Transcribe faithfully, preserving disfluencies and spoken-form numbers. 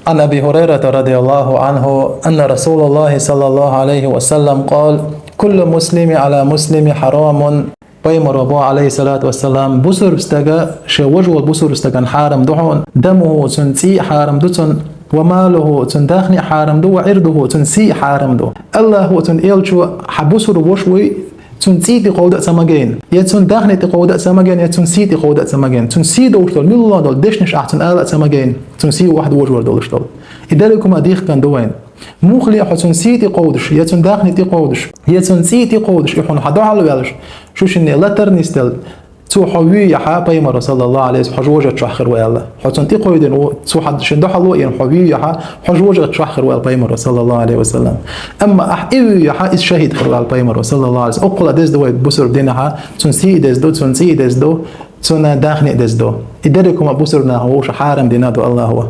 عن أبي هريرة رضي الله عنه أن رسول الله صلى الله عليه وسلم قال: كل مسلم على مسلم حرام. Пайхамара бо, алейхиссалату вассалам, бусурба стага, ше вож вола бусурба стагана хьарам ду хьона, دمه, цун цӀий хьарам ду цун, وماله, цун дахни хьарам ду, وعرضه, цун сий хьарам ду. Аллахо, цун элчо, хьа бусурба вош вуй, цун цӀий тӀакховда а ца магийна, е цун дахни тӀакховда а ца магийна, е цун сий тӀакховда а ца магийна. Цун сий долуш долу милла долу дешнаш ахь цун ала а ца магийна, цун сий вахьа дожор долуш долу. И дерриг хӀума дихкан ду вайн. Муххале а хьо цун сий тӀакховдуш, е цун дахни тӀакховдуш, е цун цӀий тӀакховдуш, и хьуна хьан дуьхьал ваьллаш, шу шинне латар нисделла, цо хьо вуьйхьа, пайхамара, саллаллаху алейхи ва саллям, хьо жожагӀат чохь хир ву аьлла. Хьо цунна тӀакховдийна ву, цо хьан шен дуьхьал ву, и хьо вуьйхьа, хьо жожагӀат чохь хир ву аьлла пайхамара, саллаллаху алейхи ва саллям. Амма ахь и вуьйхьа, иза шахӀид хир ву аьлла пайхамара, саллаллаху алейхи ва саллям. Оккхула деза ду вай бусурба динахьа, цун сий деза ду, цун цӀий деза ду, цун дахни деза ду. И дерриг хӀума бусурба нахана вовшах хьарам дина ду Аллахо.